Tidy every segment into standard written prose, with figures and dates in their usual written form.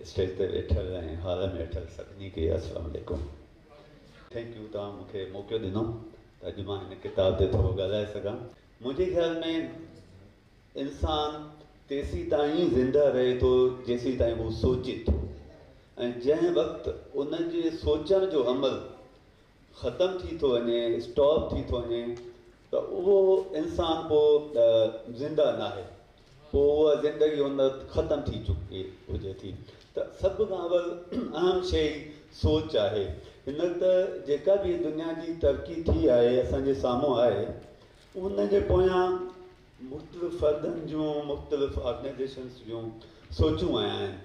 Stage تي ويٺل ۽ hall ۾ ويٺل سڀني کي السلام عليڪم. Thank you توهان مون کي موقعو ڏنو ته اڄ مان هن ڪتاب تي ٿورو ڳالهائي سگهان. منهنجي خيال ۾ انسان تيسيتائين زنده رهي ٿو جيسيتائين هو سوچي ٿو ۽ جنهن وقت ان جي سوچڻ جو عمل ختم ٿي ٿو وڃي، اسٽاپ ٿي ٿو وڃي ته اهو انسان پوء زنده ناهي، پوء اها زندگي ان وقت ختم ٿي چڪي هجي ٿي ته سڀ کان اول اهم شيء سوچ آهي. هن وقت جيڪا به دنيا جي ترقي ٿي آهي اسان جي سامهون آهي ان جي پويان مختلف فردن جون مختلف آرگنائيزيشنس جون سوچون آيا آهن.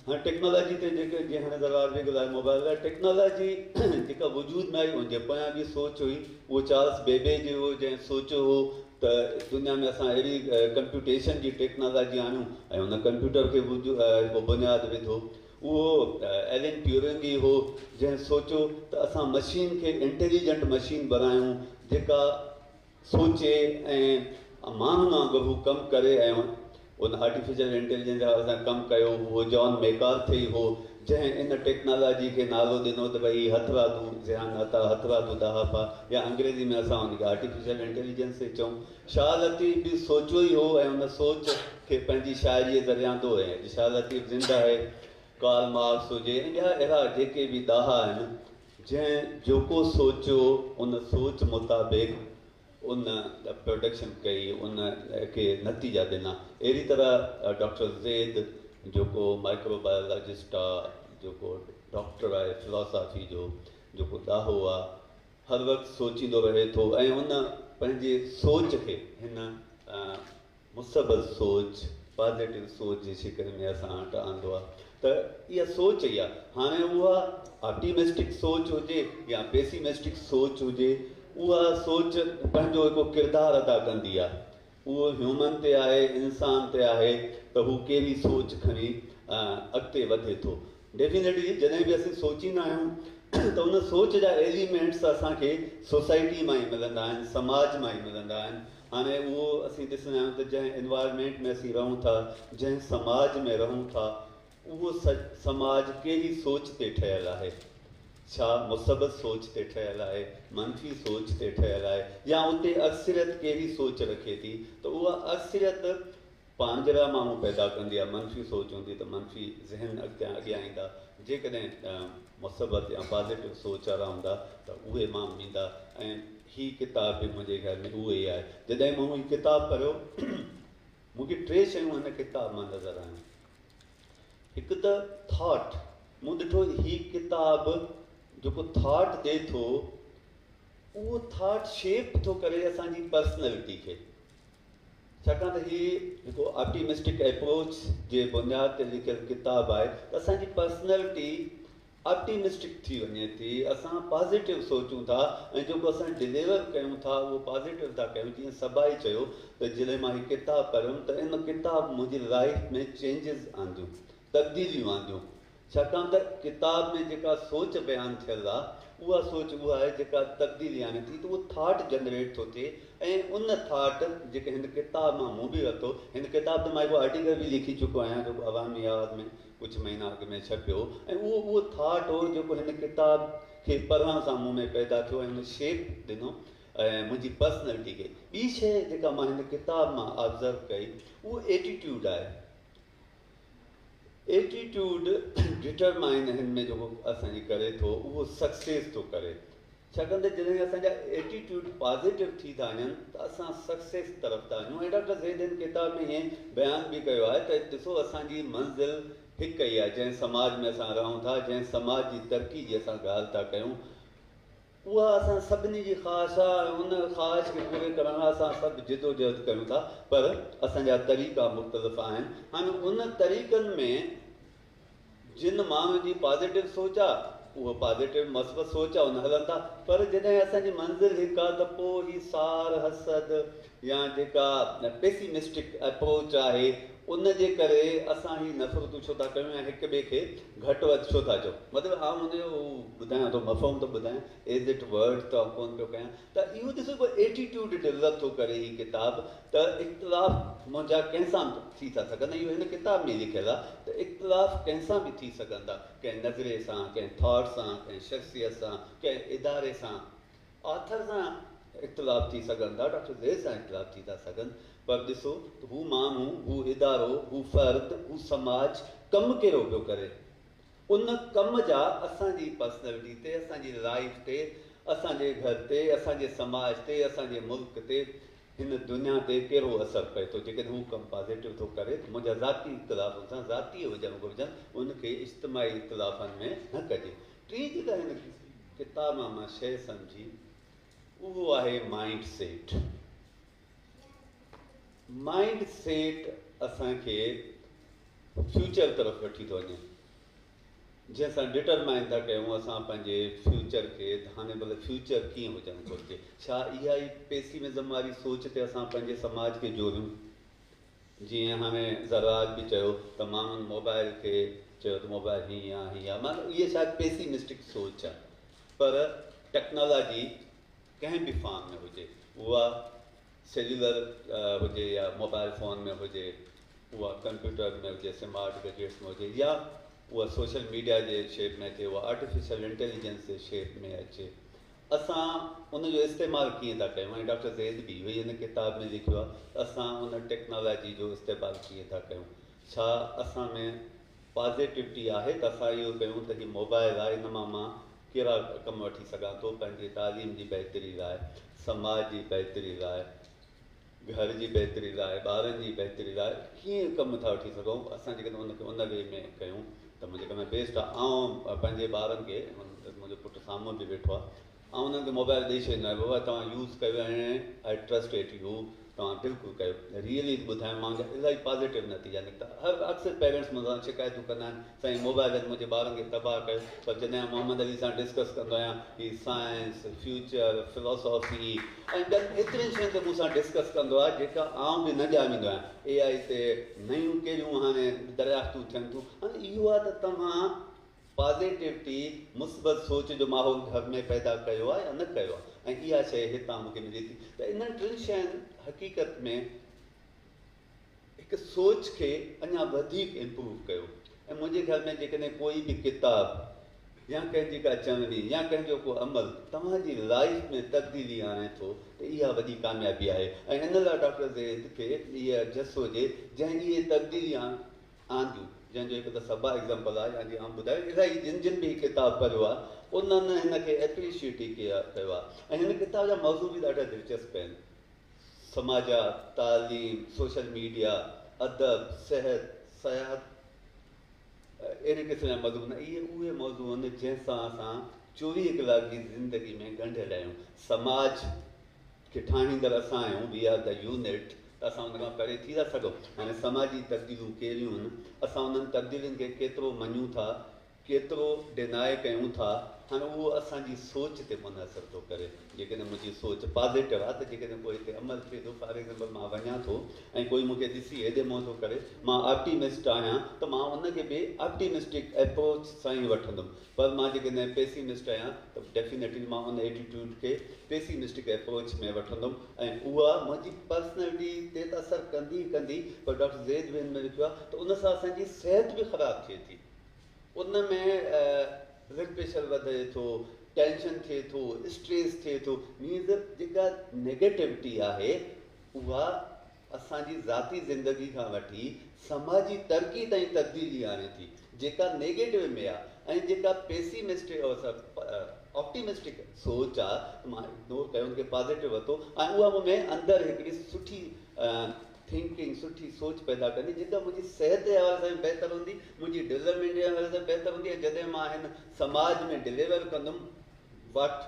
هاڻي ٽيڪنالاجي تي جيڪي جيئن هاڻي زرار به ڳالهايو موبائل لاء ٽيڪنالاجي جيڪا وجود ۾ آئي ان جي پويان به سوچ هئي اهو چارلس بيبيج هو جنهن سوچيو هو ته دنيا ۾ اسان اهڙي ڪمپيوٽيشن جي ٽيڪنالاجي آڻيون ۽ ان ڪمپيوٽر کي هڪ بنياد وڌو اهو ايلن ٽيورنگ ئي هو جنهن سوچيو ته اسان مشين کي انٽيليجنٽ مشين بڻايون جيڪا سوچي ۽ ماڻهن وانگر هو ڪم ڪري ۽ ان آرٽيفيشل انٽيليجنس جي حوالي سان ڪم ڪيو. اهو جان ميڪارٿي هو جنهن ان ٽيڪنالاجي کي نالو ڏنو ته ڀئي هي هٿرادو ذهانت آ، هٿرادو ڏاهپ آ يا انگريزي ۾ اسان ان کي آرٽيفيشل انٽيليجنس ٿي چئون. شاهه لطيف به سوچيو ئي هو ۽ ان سوچ کي پنهنجي شاعريء ذريعي آندو ۽ اڄ شاهه لطيف زنده آهي. ڪارل مارڪس هجي ۽ ٻيا اهڙا جيڪي به ڏاها آهن جنهن جيڪو سوچيو ان سوچ مطابق ان پروڊڪشن ڪئي ان کي نتيجا ڏنا. اهڙي طرح ڊاڪٽر زيد جيڪو مائڪرو بايولاجسٽ آ جيڪو ڊاڪٽر آهي فلاسافي جو جيڪو ڏاهو آ هر وقت سوچيندو رهي ٿو ۽ ان پنهنجي سوچ کي هن مثبت سوچ، Positive سوچ، جي شڪل ۾ اسان وٽ آندو آهي ته اها سوچ ئي آهي. هاڻي اها آپٽيمسٽڪ سوچ هجي يا پيسيمسٽڪ سوچ هجي، اها سوچ پنهنجو هڪ ڪردار ادا ڪندي آهي. اهو هيومن تي آهي، انسان تي آهي ته هو ڪهڙي سوچ کڻي اڳتي وڌي ٿو. ڊيفينيٽلي جڏهن به اسين سوچيندا آهيون ته ان سوچ جا ايليمينٽس اسان کي سوسائٽي مان ئي ملندا آهن، سماج مان ئي ملندا آهن. هاڻي اهو اسين ڏسندا آهيون ته جنهن انوائرمينٽ ۾ اسين رهون ٿا، جنهن سماج ۾ رهون ٿا، اهو سماج ڪهڙي سوچ تي ٺهيل آهي؟ ڇا مثبت سوچ تي ٺهيل آهي، منفي سوچ تي ٺهيل آهي يا اتي اڪثريت ڪهڙي سوچ رکي ٿي ته اها اڪثريت پاڻ جهڙا ماڻهو پيدا ڪندي آهي، منفي سوچ هوندي ته منفي ذهن اڳتيان اڳيان ايندا، جيڪڏهن مثبت يا پازيٽو سوچ وارا هوندا ته اهي ماڻهو ايندا ۽ هي ڪتاب به منهنجي خيال ۾ اهو ئي آهي. جڏهن مون هي ڪتاب پڙهيو مون کي ٽي شيون هن ڪتاب مان نظر آيون. هڪ ته ٿاٽ، مون ڏٺو هي ڪتاب جيڪو ٿاٽ ڏئي ٿو اهو ٿاٽ شيپ ٿو ڪري اسان جي پرسنلٽي کي. ڇاڪاڻ ته هي هڪ آپٽيمسٽڪ ايپروچ جي بنياد تي لکيل ڪتاب آهي ته اسان جي پرسنلٽي آپٽيمسٽڪ ٿي وڃي ٿي، اسان پازيٽو سوچون ٿا ۽ جيڪو اسان ڊليور ڪيون ٿا اهو پازيٽو ٿا ڪيون جيئن سبائي چيو ته جڏهن مان هي ڪتاب پڙهيم ته ان ڪتاب منهنجي لائيف ۾ چينجز آنديون، تبديليون آنديون. ڇاڪاڻ ته ڪتاب ۾ جيڪا سوچ بيان ٿيل آ، اها سوچ اها آهي جيڪا تبديلي آڻي ٿي ته اهو ٿاٽ جنريٽ ٿو ٿئي ۽ ان ٿاٽ جيڪي هن ڪتاب مان مون به ورتو، هن ڪتاب تي مان هڪ آرٽيڪل به لکي چڪو آهيان جيڪو عوامي آواز ۾ ڪجهه مهينا اڳ ۾ ڇپيو ۽ اهو اهو ٿاٽ هو جيڪو هن ڪتاب کي پڙهڻ سان مون ۾ پيدا ٿيو ۽ ان شيپ ڏنو ۽ منهنجي پرسنلٽي کي. ٻي شيء جيڪا مان هن ڪتاب مان آبزرو ڪئي اهو ايٽيٽيوڊ آهي. ايٽيٽيوڊ ڊٽرمائن هن ۾ جيڪو اسان جي ڪري ٿو اهو سڪسيس ٿو ڪري ڇاڪاڻ ته جڏهن اسان جا ايٽيٽيوڊ پازيٽو ٿي ٿا وڃن ته اسان سڪسيس طرف ٿا وڃون ۽ ڊاڪٽر زيد هن ڪتاب ۾ ائين بيان به ڪيو آهي ته ڏسو اسان جي منزل هڪ ئي آهي جنهن سماج ۾ اسان رهون ٿا جنهن سماج جي ترقي جي اسان ڳالهه ٿا ڪيون اها اسان سڀني جي خواهش آهي ۽ ان خواهش کي پوري ڪرڻ لاء اسان سڀ جدوجهد ڪيون ٿا پر اسان جا طريقا مختلف آهن. هاڻي ان طريقن ۾ جن ماڻهن جي پازيٽو سوچ آهي اهو پازيٽو مثبت سوچ آهي ان هلن ٿا پر جڏهن اسان جي منزل هڪ آهي ته پوء هي سار حسد يا جيڪا پيسيمسٽڪ اپروچ آهي ان جي ڪري اسان هي نفرتون ڇو ٿا ڪيون ۽ هڪ ٻئي کي گهٽ وڌ ڇو ٿا چئون؟ مطلب آئون ان جو ٻڌايان ٿو مفهوم ٿو ٻڌايان ايز it word ته آئون ڪونه پيو ڪيان ته اهو ڏسو هڪ ايٽيٽيوڊ ڊولپ ٿو ڪري هي ڪتاب ته اختلاف منهنجا ڪنهن سان به ٿي ٿا سگهن ۽ اهو هن ڪتاب ۾ ئي لکيل آهي ته اختلاف ڪنهن سان به ٿي سگهن ٿا ڪنهن نظريي سان ڪنهن ٿاٽ سان ڪنهن شخصيت سان ڪنهن اداري سان آٿر سان اختلاف ٿي سگهن ٿا، ڊاڪٽر زيد سان اختلاف ٿي ٿا سگهن، پر ڏسو ته هو ماڻهو، هو ادارو، هو فرد، هو سماج ڪم ڪهڙو پيو ڪري؟ ان ڪم جا اسان جي پرسنلٽي تي، اسان جي لائيف تي، اسان جي گهر تي، اسان جي سماج تي، اسان جي ملڪ تي، هن دنيا تي ڪهڙو اثر پئي ٿو؟ جيڪڏهن هو ڪم پازيٽو ٿو ڪري ته منهنجا ذاتي اختلاف ان سان ذاتي هجڻ گهرجن، ان کي اجتماعي اختلافن ۾ نه ڪجي. ٽين جيڪا هن ڪتاب مان مان شيء سمجهي اهو آهي مائنڊ سيٽ. مائنڊ سيٽ اسان کي فيوچر طرف وٺي ٿو وڃي جنهن سان ڊٽرمائن ٿا ڪيون اسان پنهنجي فيوچر کي ته هاڻي ڀلا فيوچر ڪيئن هجڻ گهرجي. ڇا اها ئي پيسيمزم واري سوچ تي اسان پنهنجي سماج کي جوڙيون؟ جيئن هاڻي زراج به چيو ته ماڻهن موبائل کي چيو ته موبائل هيئن آ هيئن آ معنيٰ اهي شايد پيسيمسٽڪ سوچ آ پر ٽيڪنالاجي ڪنهن به فارم ۾ هجي اها سيلولر هجي يا موبائل فون ۾ هجي اها ڪمپيوٽر ۾ هجي سمارٽ گيجيٽس ۾ هجي يا اها سوشل ميڊيا جي شيپ ۾ اچي اها آرٽيفيشل انٽيليجنس جي شيپ ۾ اچي اسان ان جو استعمال ڪيئن ٿا ڪيون ۽ ڊاڪٽر زيد به اهو ئي هن ڪتاب ۾ لکيو آهي ته اسان ان ٽيڪنالاجي جو استعمال ڪيئن ٿا ڪيون ڇا اسان ۾ پازيٽوٽي آهي ته اسان اهو ڪيون ته هي موبائل آهي ان مان مان ڪهڙا ڪم وٺي سگهان ٿو پنهنجي تعليم جي بهتري لاء سماج جي بهتري لاء گهر جي بهتري لاء، ٻارن جي بهتري لاء ڪيئن ڪم ٿا وٺي سگهون، اسان جيڪڏهن ان کي ان وي ۾ ڪيون ته منهنجي خيال ۾ بيسٽ آهي. آئون پنهنجي ٻارن کي، منهنجو پٽ سامهون به ويٺو آهي، آئون انهن کي موبائل ڏئي ڇڏيندو آهيان، بابا توهان يوز ڪيو ۽ I trust eight U, توهان بلڪل ڪيو، ريئلي ٻڌايان مان جا الاهي پازيٽو نتيجا نڪتا. هر اڪثر پيرنٽس مون سان شڪايتون ڪندا آهن، سائين موبائلن منهنجي ٻارن کي تباهه ڪيو، پر جڏهن آئون محمد علي سان ڊسڪس ڪندو آهيان، هي سائنس، فيوچر، فلاسافي، ۽ ٻين ايترين شين تي مون سان ڊسڪس ڪندو آهي جيڪا آئون به نه ڄاڻيندو آهيان. اي آء تي نيون ڪهڙيون هاڻي دريافتون ٿين ٿيون. هاڻي اهو آهي ته توهان پازيٽوٽي، مثبت سوچ جو ماحول گهر ۾ پيدا ڪيو آهي يا نه ڪيو آهي ۽ اها شيء هتان مون کي ملي ٿي ته انهن ٽن شين حقيقت ۾ هڪ سوچ کي اڃا وڌيڪ امپروو ڪيو ۽ منهنجي خيال ۾ جيڪڏهن ڪوئي به ڪتاب يا ڪنهن جي ڪا چوڻي يا ڪنهن جو ڪو عمل توهان جي لائيف ۾ تبديلي آڻي ٿو ته اها وڏي ڪاميابي آهي ۽ ان لاء ڊاڪٽر زيد کي اها جس هجي جنهن اهي تبديلي آنديون جنهن جو هڪ ته صبا ايگزامپل آهي يا جيئن آئون ٻڌايو الاهي جن جن به هي ڪتاب پڙهيو آهي انهن هن کي ايپريشيئيٽ ئي ڪيو آهي ۽ هن ڪتاب جا موضوع به ڏاڍا دلچسپ آهن. سماجيات، تعليم، سوشل ميڊيا، ادب، صحت، سياحت اهڙي قسم جا مضمون اهي اهي موضوع آهن جنهن سان اسان 24 ڪلاڪ جي زندگي ۾ ڳنڍيل آهيون. سماج کي ٺاهيندڙ اسان آهيون، وي آر the unit, ته اسان ان کان پري ٿي ٿا سگهون. هاڻي سماجي تبديليون ڪهڙيون آهن، اسان انهن تبديلين کي ڪيترو مڃون ٿا، ڪيترو ڊينائي ڪيون ٿا، هاڻي اهو اسان جي سوچ تي منحصر ٿو ڪري. جيڪڏهن منهنجي سوچ پازيٽو آهي ته جيڪڏهن ڪو هتي عمل ٿئي ٿو، فار ايگزامپل مان وڃان ٿو ۽ ڪوئي مون کي ڏسي هيڏي منهن ٿو ڪري، مان آپٽيمسٽ آهيان ته مان ان کي به آپٽيمسٽڪ ايپروچ سان ئي وٺندم، پر مان جيڪڏهن پيسيمسٽ آهيان ته ڊيفينيٽلي مان ان ايٽيٽيوڊ کي پيسيمسٽڪ ايپروچ ۾ وٺندم ۽ اها منهنجي پرسنلٽي تي ته اثر ڪندي ئي ڪندي، پر ڊاڪٽر زيد به هن ۾ لکيو آهي ته ان سان اسان جي صحت به خراب ٿئي ٿي. ان ۾ بلڊ پريشر وڌي ٿو، ٽينشن ٿئي ٿو، اسٽريس ٿئي ٿو، مينز جيڪا نيگيٽوٽي آهي اها اسان جي ذاتي زندگي کان وٺي سماجي ترقي تائين تبديلي آڻي ٿي جيڪا نيگيٽو ۾ آهي ۽ جيڪا پيسيمسٽڪ آپٽيمسٽڪ سوچ آهي ته مان اگنور ڪيو ان کي پازيٽو ورتو ۽ اها مون ۾ اندر هڪڙي سٺي ٿنڪنگ، سٺي سوچ پيدا ڪندي جيڪا منهنجي صحت جي حوالي سان به بهتر هوندي، منهنجي ڊولپمينٽ جي حوالي سان به بهتر هوندي ۽ جڏهن مان هن سماج ۾ ڊليور ڪندم واٽ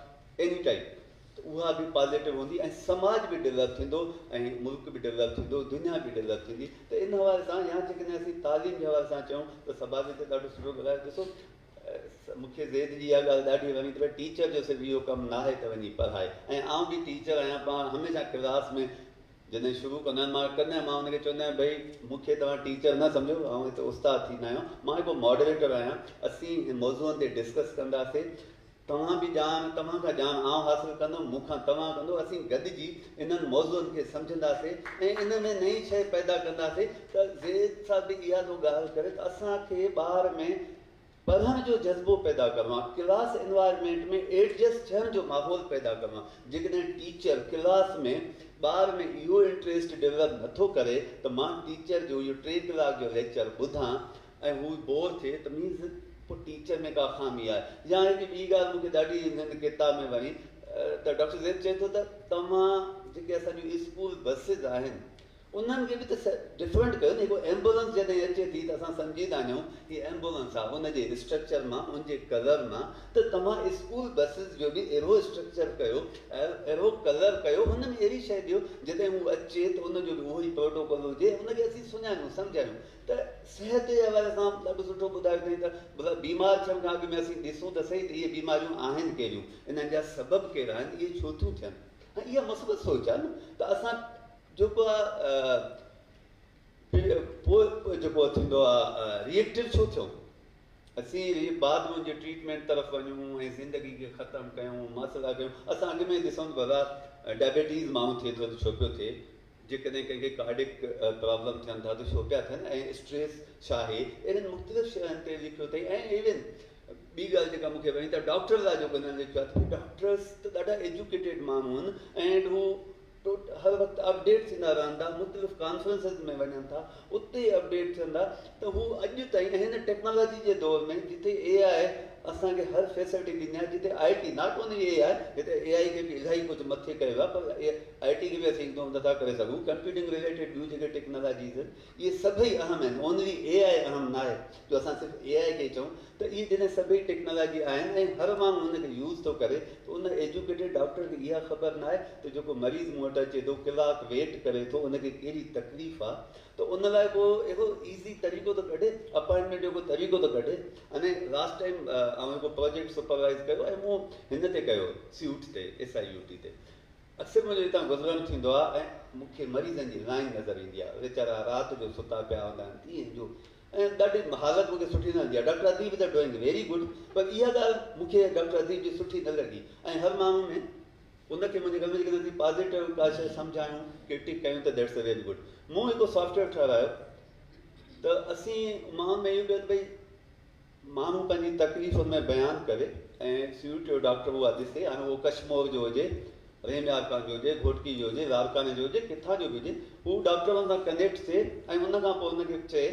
ايني ٽائيپ ته اها به پازيٽو هوندي ۽ سماج به ڊولپ ٿيندو ۽ ملڪ به ڊولپ ٿيندو دنيا به ڊولپ ٿيندي ته ان حوالي سان يا جيڪڏهن اسين تعليم جي حوالي سان چئون ته صبا به ته ڏاڍو سٺو ڳالهايو ڏسو مون کي زيد جي اها ڳالهه ڏاڍي وڻي ته ڀئي ٽيچر جو صرف اهو ڪم ناهي ته وڃي پڙهائي ۽ آئون به ٽيچر آهيان پاڻ هميشه ڪلاس ۾ جڏهن شروع ڪندا آهن مان ڪڏهن مان ان کي چوندو آهيان ڀئي مون کي توهان ٽيچر نه سمجهو آئون هتي استاد ٿي نه آهيان مان هڪ ماڊريٽر آهيان اسين موضوعن تي ڊسڪس ڪنداسي توهان به ڄاڻ توهان کان ڄاڻ آئون حاصل ڪندم مون کان توهان ڪندو اسين گڏجي انهن موضوعن کي سمجهنداسي ۽ ان ۾ نئين شيء پيدا ڪنداسي ته زيد صاحب به اها ٿو ڳالهه ڪري ته اسان کي ٻار ۾ پڙهڻ جو جذبو پيدا ڪرڻو آهي، ڪلاس انوائرمينٽ ۾ ايڊجسٽ ٿيڻ جو ماحول پيدا ڪرڻو آهي، جيڪڏهن ٽيچر ڪلاس ۾ ٻار ۾ اهو انٽريسٽ ڊولپ نٿو ڪري ته مان ٽيچر جو اهو 3 ڪلاڪ جو ليڪچر ٻڌان ۽ هو بور ٿئي ته مينز پوء ٽيچر ۾ ڪا خامي آهي يا هڪ ٻي ڳالهه مون کي ڏاڍي هن ڪتاب ۾ وڻي ته ڊاڪٽر زيد چئي ٿو ته توهان جيڪي اسان جون اسڪول بسز آهن انهن کي به ته ڊفرنٽ ڪيو نه هڪ ايمبولنس جڏهن اچي ٿي ته اسان سمجهي ٿا وڃون هي ايمبولنس آهي ان جي اسٽرڪچر مان ان جي ڪلر مان ته توهان اسڪول بسز جو به اهڙو اسٽرڪچر ڪيو اهڙو ڪلر ڪيو هن ۾ اهڙي شيء ڏيو جڏهن هو اچي ته ان جو به اهو ئي پروٽوڪول هجي ان کي اسين سڃاڻيون سمجهايون ته صحت جي حوالي سان ڏاڍو سٺو ٻڌايو اٿائين ته مطلب بيمار ٿيڻ کان اڳ ۾ اسين ڏسون ته سهي ته اهي بيماريون آهن ڪهڙيون انهن جا سبب ڪهڙا آهن اهي ڇو ٿيون ٿين ۽ اها مثبت سوچ آهي نه ته اسان جيڪو آ پوء جيڪو ٿيندو آ ريئيڪٽو ڇو ٿيون اسين بعد ۾ ان جي ٽريٽمينٽ طرف وڃون ۽ زندگي کي ختم ڪيون مسئلا ڪيون اسان اڳ ۾ ڏسون ته بابا ڊائبيٽيز ماڻهو ٿئي ٿو ته ڇو پيو ٿئي جيڪڏهن ڪنهن کي ڪارڊڪ پرابلم ٿين ٿا ته ڇو پيا ٿين ۽ اسٽريس ڇا آهي اهڙن مختلف شين تي لکيو اٿئي ۽ ايون ٻي ڳالهه جيڪا مون کي وڻي ته ڊاڪٽر لاء جيڪو هنن لکيو آهي ته ڊاڪٽرس ته ڏاڍا ايجوڪيٽيڊ ماڻهو آهن ۽ هو هر وقت اپڊيٽ ٿيندا رهن ٿا مختلف ڪانفرنسز ۾ وڃن ٿا اتي اپڊيٽ ٿين ٿا ته هو اڄ تائين هن ٽيڪنالاجي جي دور ۾ جتي اي آء اسان کي هر فيسلٽي ڏني آهي جتي I T not only A I هتي اي آء کي به الاهي ڪجهه مٿي ڪيو ويو آهي پر آء ٽي کي به اسين اگنور نٿا ڪري سگهون ڪمپيوٽنگ رليٽيڊ ٻيون جيڪي ٽيڪنالاجيز آهن اهي سڀئي اهم آهن اونلي اي آء اهم ناهي جو اسان صرف اي آء کي چئون ته اهي جڏهن سڀئي ٽيڪنالاجي آهن ۽ هر ماڻهو ان کي يوز ٿو ڪري ته ان ايجوڪيٽيڊ ڊاڪٽر کي اها خبر ناهي ته جيڪو مريض مون وٽ اچي ٿو ڪلاڪ ويٽ ڪري ٿو ان کي ڪهڙي تڪليف آهي ته ان لاء ڪو اهڙو ايزي طريقو ته ڪڍي اپائنٽمينٽ جو ڪو طريقو ته ڪڍي اني لاسٽ ٽائيم آئون هڪ پروجيڪٽ سپروائز ڪيو ۽ مون هن تي ڪيو سيوٽ تي ايس I U ٽي تي اڪثر منهنجو هتان گذرڻ ٿيندو آهي ۽ مون کي مريضن جي لائين نظر ايندي آهي. ويچارا رات جو ستا پيا هوندا آهن تيئن جو ۽ ڏاڍي حالت مون کي سٺي نه لڳندي آهي. ڊاڪٽر اديب is doing very good پر اها ڳالهه مون کي ڊاڪٽر اديب جي سٺي نه لڳي ۽ هر ماڻهو ۾ ان کي منهنجي خيال ۾ جيڪڏهن اسين پازيٽو ڪا شيء سمجهايون ڪرٽڪ ڪيون ته that's a very good. مون هڪ سافٽ ويئر ٺهرايو ته اسين ماڻهن ۾ اهو ڪيو ته ڀئي ماڻهو پنهنجي تڪليف ان ۾ بيان ڪري ۽ سيوٽ جو ڊاڪٽر اها ڏسي هاڻي اهو ڪشمور جو هجي، رحيم يار خان جو هجي، گهوٽڪي جو هجي، لاڙڪاڻي جو هجي، ڪٿان جو به هجي، هو ڊاڪٽر ان سان ڪنيڪٽ ٿئي ۽ ان کان پوء ان کي چئي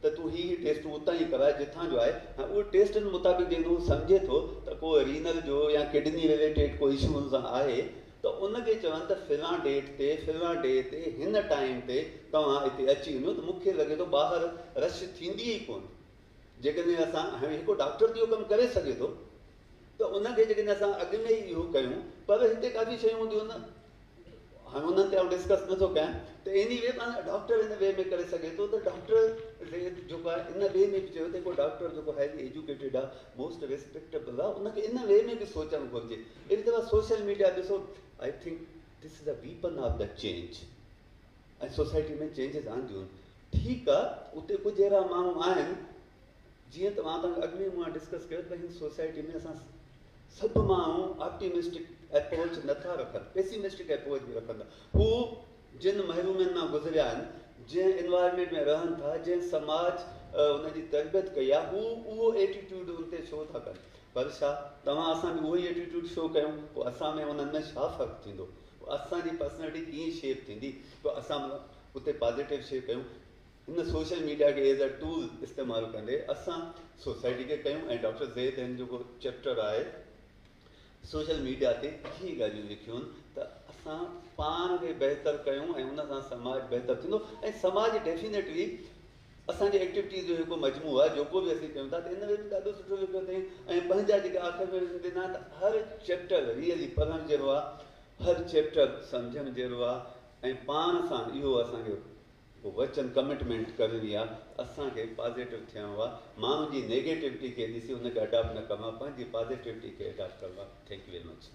ته تون هي هي ٽيسٽون اتان ئي ڪراء جتان جو آهي ۽ اهي ٽيسٽن مطابق جيڪڏهن هو سمجهي ٿو ته ڪو رينل جو يا ڪڊني رليٽيڊ ڪو اشو ان سان آهي ته ان کي چون ته فلان ڊيٽ تي فلان ڊي تي هن ٽائيم تي توهان هتي اچي وڃو ته مون کي لڳي ٿو ٻاهر رش ٿيندي ئي ڪونه. جيڪڏهن اسان هاڻي هڪ ڊاڪٽر به اهو ڪم ڪري سگهي ٿو ته ان کي جيڪڏهن اسان اڳ ۾ ئي اهو ڪيون پر هتي ڪافي شيون هونديون آهن هاڻي انهن تي آئون ڊسڪس نٿو ڪيان ته ايني وي معنيٰ ڊاڪٽر ان وي ۾ ڪري سگهي ٿو ته ڊاڪٽر جيڪو آهي ان وي ۾ به چيو ته هڪ ڊاڪٽر جيڪو هائلي ايجوڪيٽيڊ آهي موسٽ ريسپيڪٽيبل آهي ان کي ان وي ۾ به سوچڻ گهرجي اهڙي طرح سوشل ميڊيا ڏسو I think this is a weapon of the change ۽ society ۾ changes آنديون ٺيڪ آ اتي ڪجهه اهڙا ماڻهو آهن جيئن ته مان توهان کي اڳ ۾ مون ڊسڪس ڪيو ته هن سوسائٽي ۾ اسان سڀ ماڻهو آپٽيمسٽڪ اپروچ نٿا رکن پيسيمسٽڪ اپروچ به رکن ٿا هو جن محرومين مان گذريا آهن جنهن انوائرمينٽ ۾ رهن ٿا جنهن سماج ان جي تربيت ڪئي آهي هو اهو ايٽيٽيوڊ ان تي شو ٿا ڪن پر ڇا توهان اسان به اهو ئي ايٽيٽيوڊ شو ڪيون پوء اسان ۾ انهن ۾ ڇا فرق ٿيندو پوء اسان جي پرسنالٽي ڪيئن شيپ ٿيندي پوء اسان اتي پازيٽو شيء ڪيون هن سوشل ميڊيا کي ايز اي ٽول استعمال ڪندي اسان سوسائٽي کي ڪيون ۽ ڊاڪٽر زيد هن جيڪو چيپٽر آهي سوشل ميڊيا تي اهي ڳالهيون لکيون ته اسان پاڻ کي بهتر ڪيون ۽ ان سان سماج بهتر ٿيندو ۽ سماج ڊيفينيٽلي اسان جي ايڪٽيوٽيز جو هڪ مجموعو آهي جيڪو به اسين ڪيون ٿا ته ان ۾ به ڏاڍو سٺو لکيو اٿئي ۽ پنهنجا جيڪي آخر ۾ ڏنا ته هر چيپٽر ريئلي پڙهڻ جهڙو آهي هر چيپٽر سمجهڻ جهڙو آهي ۽ پاڻ سان اهو اسان کي وچن ڪمٽمينٽ ڪرڻي آهي اسان کي پازيٽو ٿيڻو آهي ماڻهن جي نيگيٽوٽي کي ڏسي ان کي اڊاپٽ نه ڪرڻو آهي پنهنجي پازيٽوٽي کي اڊاپٽ ڪرڻو آهي thank you very much.